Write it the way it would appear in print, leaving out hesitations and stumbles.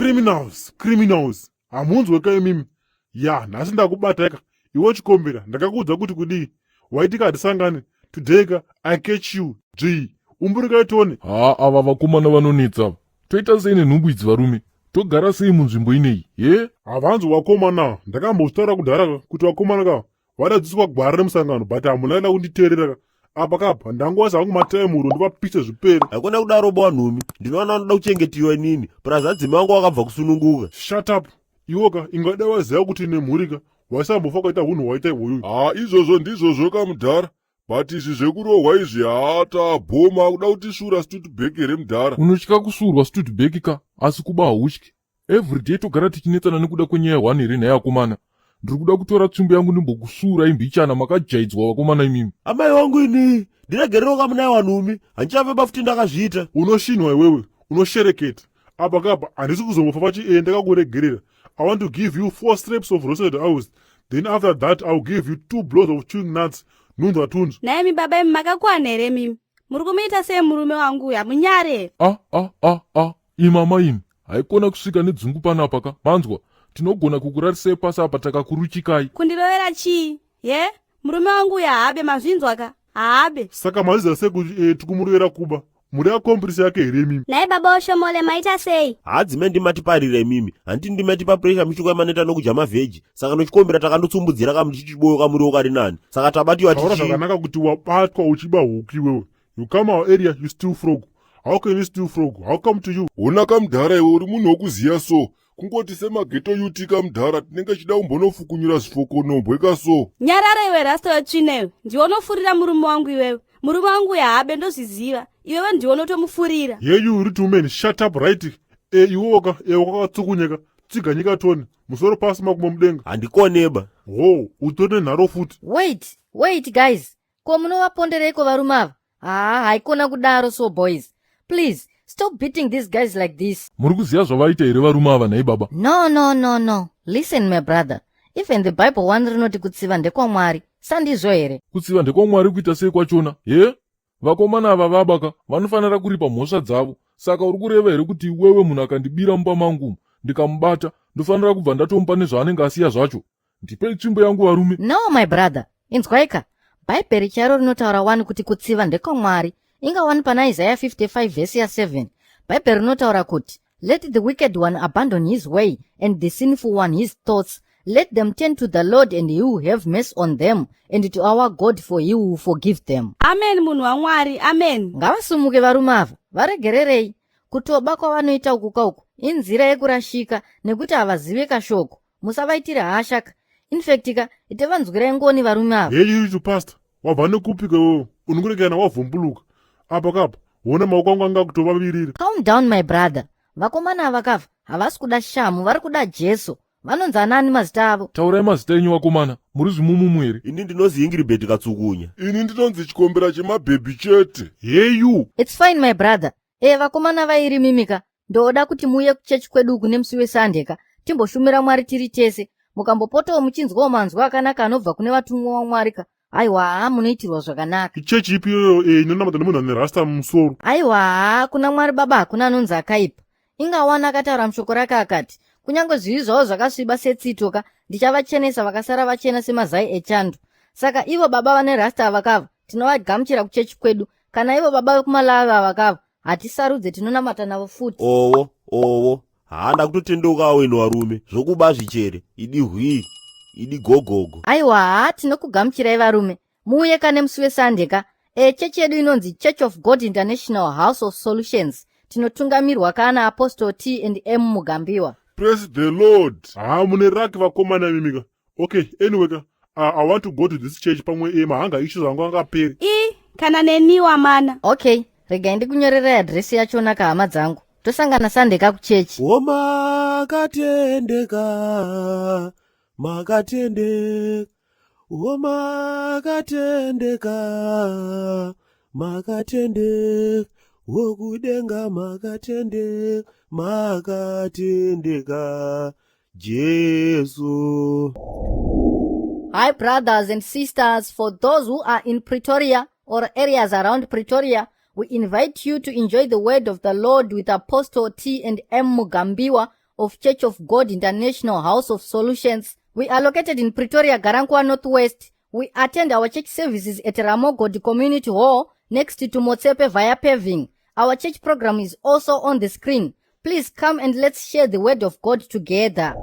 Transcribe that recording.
Criminals, criminals, hamunzweka imimi. Ya, nhasi ndakubataika. Iwe Chikombera, ndakakuudza kuti kudii? Waitika hatisangane. Today ka, I catch you. Dzvii. Umburukai tione. Haa, ava vakomana vanonetsa ava. Toita sei nenhumbu idzi varume? Togara sei munzvimbo ineyi? He? Havanzwi vakomana. Ndakambozvitaura kudhara ka kuti vakomana ka vadadzidziswa gwara remusangano, but hamuna kuda kunditeerera ka. Apa kapa ndangowaza hangu mataimuro ndivapise zvipere. Hakuna kudaro bowa nhumi. Ndinoona vanoda kuchengetiwa inini. Purazi adzimai vangu vakabva kusununguka. Shut up. Iwoka ingada waziva kuti nemhuri ka waisambofa ukaita hunhu hwaita ihwoyu. Haa, izvozvo ndizvozvo kamudhara, but izvi zvekurohwa izvi, haa, tabhoma kuda kutisvura stutbek here mudhara? Unotya kusurwa stutbek ka, asi kuba hautyi. Everyday togara tichinetsana nekuda kwenyaya one here nhai akomana? Ndiri kuda kutora tsvimbo yangu ndimbokusuurai mbichana, makajaidzwa vakomana imimi. Amai wangu ini, ndiregerewo kamunai wanhumi. Handichafe bafuti ndakazviita. Unoshinwa iwewe, unoshereketa. Apa kapa handisi kuzombofa pachi ndakakuregerera. I want to give you four strips of roasted house. Then after that I will give you two blows of chewing nuts. Nunzwa tunzwa. Nhaimi baba imi, makakwana here mimi? Muri kumuita sei murume wangu uyu? Hamunyare here? A a a a, imama imi, haikona kusvika nedzungu panapa ka, manzwa? Tinogona kukurarisai pasi apa takakuruchikai. Kundirovera chii? Ye? Murume wangu uyu haabe, mazvinzwa ka? Haabe. Saka maziza sei kuti tikumurovera kuba? Muri accomplice yake here imimi? Nhai baba Oshomole, maita sei? Hadzime ndimatiparira imimi. Handiti ndimatipa pressure michuka maneta nokudya mavheji. Saka nochikombera takandotsumbuzira kamuchichiboyo kamuriwo kari nani. Saka tabatiwa Taura tichi. Zvakanaka kuti wabatwa uchiba huku iwewe. You come our area, you steal frog. How can you steal frog? How come to you? Hona kamudhara iwe, uri munhu wokuziya so kungoti semaghetto youth kamudhara tinenge chida kumbonofukunyura zvifokonombwe kaso. Nyarara iwe rasta wetsvina iwe. Ndiwe unofurira murume wangu iwewe. Murume wangu uyu haabe, ndozviziva. Iwewe ndiwe unotomufurira. Here you little woman, shut up, right? E iwoka, e wakakatsukunyeka. Tsiga nyika tone. Musoro pasi, makumbo mudenga. Handikoneba. Ho, utori nenharo futi. Wait, wait guys, ko munovapondereiko varume ava? Haa, haikona kudaro so boys, please stop beating these guys like this. Muri kuziva zvavaita here varume ava nhai baba? No, no, no, no, listen my brother, even the Bible one rinoti kutsiva ndekwamwari, sandizvo here? Kutsiva ndekwamwari kuita sei kwachona? He? Vakomana ava vabaka, vanofanira kuripa mhosva dzavo. Saka uri kureva here kuti iwewe munhu akandibira mumba mangu umu, ndikamubata, ndofanira kubva ndatomupa nezvaanenge asiya zvacho? Ndipei tsvimbo yangu varume. No my brother, inzwaika, Bhaibheri chairo rinotaura wani kuti kutsiva ndekwamwari. Inga wani pana Isaya 55 vhesi ya7 Bhaibheri rinotaura kuti, "Let the wicked one abandon his way and the sinful one his thoughts. Let them turn to the Lord and he will have mercy on them, and to our God, for he will forgive them." Amen, munhu waMwari, amen. Ngavasumuke varume ava, varegererei. Kutoba kwavanoita uku kauku inzira yekurashika nekuti havazive kashoko. Musavaitire hasha ka. In fact ka, itevanzwirai ngoni varume ava. Hey you little pastor, wabva nekupika iwewe? Unongorekana wavhumbuluka. Apa kapa, hona maoko angu anga kutovavirira. Calm down my brother. Vakomana ava kava havasi kuda shamu, vari kuda Jesu. Vanonzi anani mazita avo? Taurai mazita enyu vakomana, muri zvimumumu here? Ini ndinozi Ingiribheti Katsukunya. Ini ndinonzi Chikombera chemabhebhi chete. Hey you. It's fine my brother. E vakomana vairi mimika, ndoda kuti muuye kuchechi kwedu uku nemusi weSande ka, timboshumira Mwari tiri tese. Mukambopotawo muchinzwawo manzwi akanaka anobva kune vatumwa waMwari ka, aiwa haa, munoitirwa zvakanaka. Ichechi ipi iyoyo inonamata nemunhu ane rasta mumusoro? Aiwa haa, kuna Mwari baba hakuna anonzi akaipa. Ingawana akataura mushoko rake akati, "Kunyange zvivi zvavo zvakasviba setsito ka, ndichavachenesa vakasara vachena semazai echando." Saka ivo baba vane rasta avakava tinovagamuchira kuchechi kwedu. Kana ivo baba vekuMalawi avakava hatisarudze, tinonamata navo futi. Owo owo, haa, ndakutotendeukawo ino varume. Zvokuba zvichere idi hwii idi gogogo. Aiwa haa, tinokugamuchirai varume, muuye kane musi weSande ka. E chechi yedu inonzi Church of God International, House of Solutions. Tinotungamirwa kana Apostle T and M Mugambiwa. Praise the Lord. Haa, mune raki vakomana imimika. Okay, anyway ka, I want to go to this church, pamwe mahunger issues angu angaperi. I kana neniwa mana. Okay, regai ndikunyorerai adhiresi yachona ka hama dzangu. Tosangana Sande ka kuchechi. O makatendeka, makatendeka. O makatendeka, makatendeka. Wokudenga makatendeka, makatendeka Jesu. Hi, brothers and sisters. For those who are in Pretoria or areas around Pretoria, we invite you to enjoy the word of the Lord with Apostle T and M Mugambiwa. of Church of God International House of Solutions. We are located in Pretoria, Garankuwa Northwest. We attend our church services at Ramogod Community Hall next to Motsepe via paving. Our church program is also on the screen. Please come and let's share the word of God together.